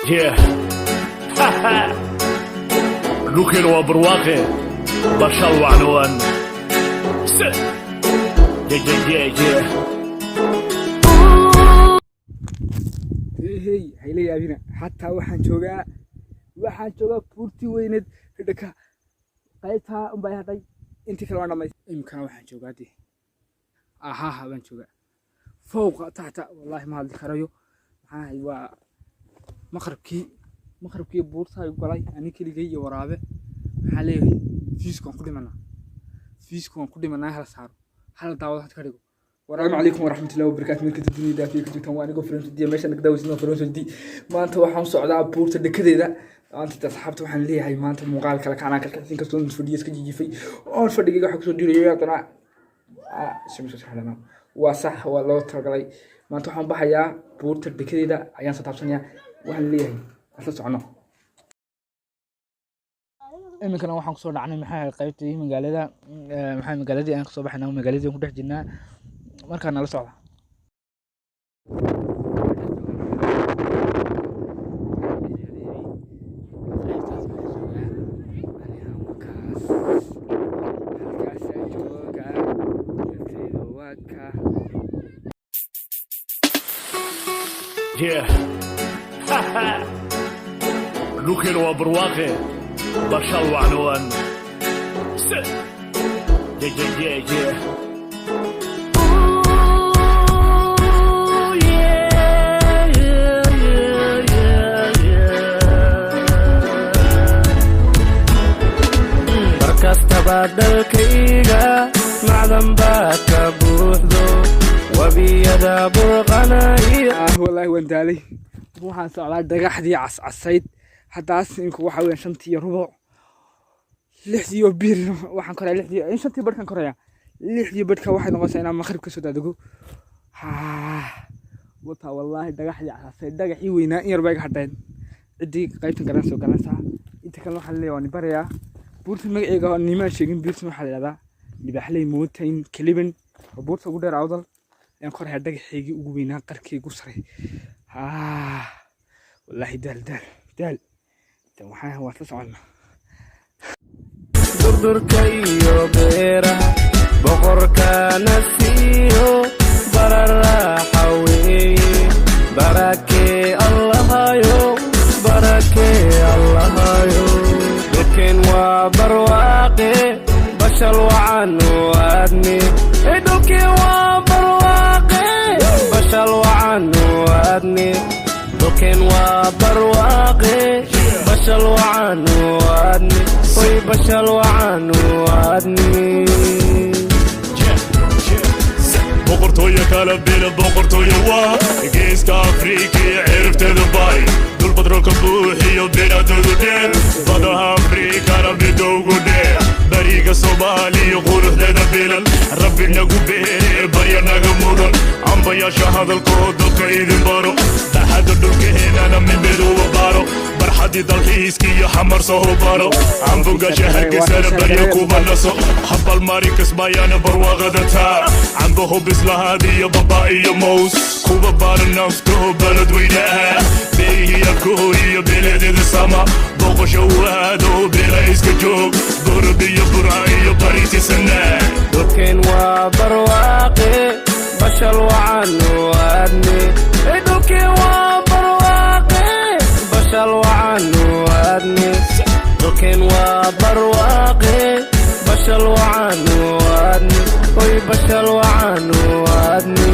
Yeah. Dhulkeena waa barwaaqe, bashal wacnuwan. Yeah. Hey, hayla yaabina. Xataa waxaan joogaa buurtii weyneed hidhaka. Qaybtaa unbaa hadhay, intii kale waan dhamays. Imikana waxaan joogaa dee ahaha baan joogaa, fowqa taxta. Wallaahi ma hadli karayo. Maxaa ahay? Waa maqribkii buurta ay galay ani keligay iyo waraabe. Maxaa leeyahay? Fiisku waan ku dhimanaa, fiisku waan ku dhimanaa. Hala saaro, hala daawado, had ka dhigo. Waraamu calaykum waraxmatullahi wabarakaatu. Meel kasta dunida daafiya ka joogtaan, waa anigoo Faransudiya. Meesha naga daawaysan waa Faransudi. Maanta waxaan u socdaa buurta dhekadeeda. Maanta asxaabta waxaan leeyahay, maanta muuqaal kale kacnaan kalkacsin kastoo fadhiya iska jijifay oon fadhigayga waxaa kusoo diirayay. Haddana waa sax, waa loo talagalay. Maanta waxaan baxayaa buurta dhekadeeda ayaan soo taabsanayaa. Waxaan leeyahay isla socono. Iminkana waxaan kusoo dhacnay, maxay ahayd, qaybtii magaalada. Maxay magaaladii aan kasoo baxaynaa, magaaladii aan ku dhex jirnaa. Markaa nala socda. Qaybtaas baan joogaa aniga, kaas halkaasaan joogaa. Yartayda waa ka. Yeah. Dhulkeena waa barwaaqe, bashal wacnuwan. Yeah. Ooh, yeah. Mar kastaba dalkayga macdan baa ka buuxdo, webiyada burqanaya. Ah, wallaahi waan daalay. Waxaan socdaa dhagaxdii cascasayd. Haddaas imika waxa weeyaan 5:15, lixdii oo biir waxaan korayaa, lixdii in shantii barhkan korayaa. Lixdii barhka waxay noqonaysaa inaan maqrib kasoo daadego. Wataa, wallaahi dhagaxdii cascasayd, dhagaxii weynaa in yar bay iga hadheen. Ciddii qaybtan garan soo garanaysaa. Inta kale waxaan leeyahay waan barayaa. Buurtan magaceega nimaan sheegin. Buurtan waxaa la yidhahdaa Libaaxley Mountain Climbing. Waa buurta ugu dheer Awdal. Ayaan korayaa dhagaxeygii ugu weynaa, qarkii ugu saray. Wallaahi daal, daal, daal. Waxaan waan la soconnaa. Durdurka iyo beeraha boqorkana siiyo bararaaxa weeye. Barakee Allahayo, barakee Allahayo. Dhulkeen waa barwaaqe, bashal wacan u aadne. Dhulkeen waa barwaaqe, bashal wacan u aadne. Dhulkeen waa barwaaqe, bashal wacan u aadne. Hoy, bashal wacan u aadne. Boqortooyo kala bila, boqortooyo waa Geeska Afrika iyo cirifteeda bay. Dhul badroolka buuxiyo, binaadoodu dheer, badaha Afrikana midowgu dheer, bariga Soomaaliya quruxdeeda bilan, Rabbi nagu beere, barya naga mudan. Ambayaasha hadalkood dalka idin baro, dhaxada dhulkeenana midmiduba baro, barxadii dalxiiska iyo Xamar soo baro, cambugasha Hargeysana barya kuma naso, habalmari Kismaayana barwaaqada taa, cambaho bislahaad iyo baba iyo mows kuwa baara naftaho, beledweynaha beehiyabkaho iyo beeledeeda sama boqosho waado, beela iska joog, Borod iyo Burca iyo Baritisanaa. Dhulkeen waa barwaaqe, bashal wacan u aadne. Dhulkeen waa barwaaqe, bashal wacan u aadne. Dhulkeen waa barwaaqe, bashal wacan u aadne. Hoy, bashal wacan u aadne.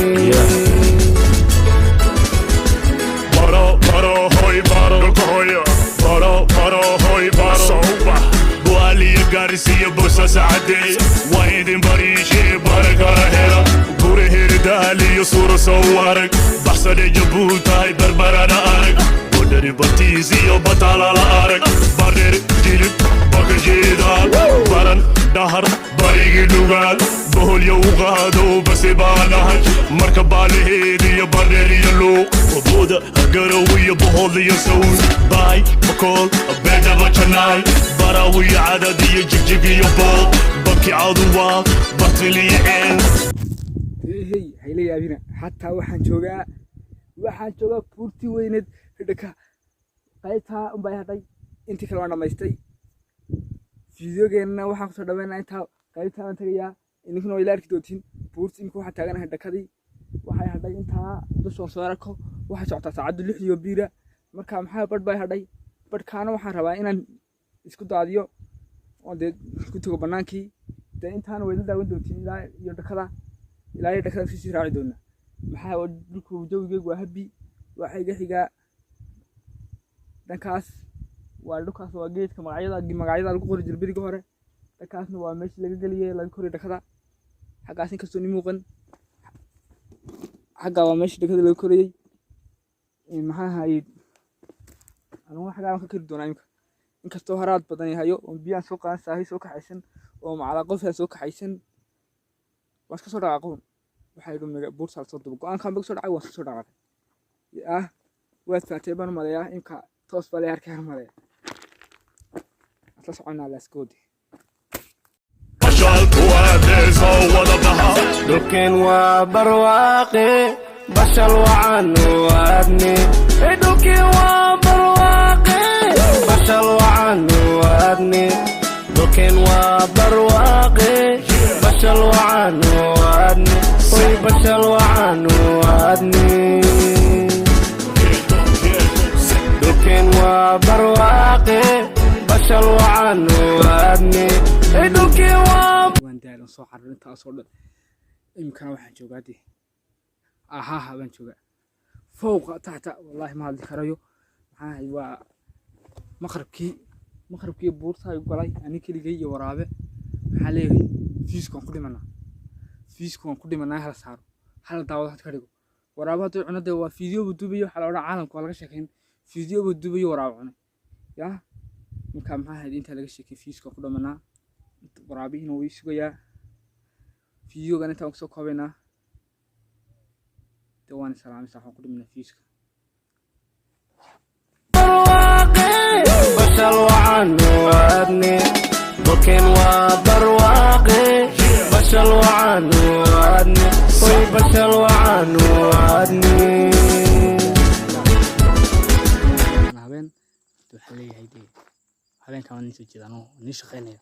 Baro, baro, hoy, baro dhulka hooyo, baro, baro, hoy, baro sowbax, Bu'aaliyo Gaarisiyo Boosaaso caddeey, waa idin bariishee, bara kala hela guraheri, Daaliyo suura soo arag, baxsane Jabuutahay, Barbarana arag, Bodhari, Batiis iyo Bataalala arag, Barer, Jilib, Bakajeedaal, Baran, Dhahar, barigi Dhugaal, Boholyo u qaado base baanahay, marka Baalaheed iyo Bareer iyo Luuq, Buda, Garow iyo Bohol iyo Sowl, Baay, Bakool, Beedhaba, Janaay, Baraaw iyo Cadad iyo Jigjig iyo Bood, Baki, Caduwaa, Bartiliyo Ceel. Hey, hayla yaabina. Xataa waxaan joogaa buurtii weyneed hidhaka. Qaybtaa unbaa i hadhay, intii kale waan dhamaystay. Fiidiyogeenna waxaan kusoo dhaweynaa intaa. Qaybtaa baan tegayaa, idinkuna waa ila arki doontiin buurta. Imika waxaan taaganahay dhakadii. Waxay hadhay intaa dushoon soo arko. Waxay socotaa saacaddu 6 iyo biira. Marka maxaa badh bay hadhay, badhkaana waxaan rabaa inaan isku daadiyo oo dee ku tago bannaankii. Dee intaana way la daawan doontiin ilaa iyo dhakada, ilaa iyo dhakada isku sii raaci doonaa. Maxaa dhulku jawigeygu waa happy. Waxaa iga xigaa dhankaas waa dhulkaas, waa geedka magacyada lagu qori jiray berigii hore. Dhankaasna waa meeshii laga geliyey, laga koray dhakada. Xaggaas inkastoo ni muuqan, xaggaa waa meeshii dhakada laga korayey. Maxaa ahayd, anigu xaggaa baan ka kori doonaa imika, inkastoo haraad badan yahayo oo biyaan soo qaadan, saahi soo kaxaysan oo macalaa qofaa soo kaxaysan. Waan iska soo dhaqaaqoon. Waxaa yidhi mega buurta la soo dubo, go-aankan ba soo dhacay, waan iska soo dhaqaaqay. Ah, waad fahatay baan u maleeyaa. Imka toos baa la arkay maleeya. Isla soconaa, let's go. Bashalku aadeyso wada baha. Dhulkeen waa barwaaqe, bashal wacan aadne. Dhulkeen waa barwaaqe, bashal wacan aadne. Dhulkeen waa barwaaqe, bashal wacan aadne. Oy, bashal wacan aadne. Dhulkeen waa barwaaqe, bashal wacan aadne. Dhulkeen waa Waan daalan, soo cararin intaasoo dhan. Iminkana waxaan joogaa dee ahaha baan joogaa, fowqa taxta. Wallaahi ma hadli karayo. Maxaa ahay, waa maqribkii. Buurta ay galay ani keligay iyo waraabe. Maxaa leeyahay, fiisku waan ku dhimanaa, fiisku waan ku dhimanaa. Hala saaro, hala daawado, had ka dhigo. Waraabe hadduu cuno dee waa fiideo buu duubayo. Waxaa la odhan caalamka waa laga sheekayn, fiideo buu duubayo, waraabe cunay. Yaa marka maxaa ahayd, intaa laga sheekay, fiiska waan ku dhimanaa. Waraabihiina wuu ii sugayaa. Fiideogan intaan kusoo koobaynaa. Dee waan salaamay, waxaan ku dhimanaa fiiska. Barwaaqe, bashal wacan aadne. Dhulkeen waa barwaaqe, bashal wacan aadne. Oy, bashal wacan aadne. Habeen waxaa leeyahay dee habeenkan waan soo jeeda anoo nii shaqeynaya.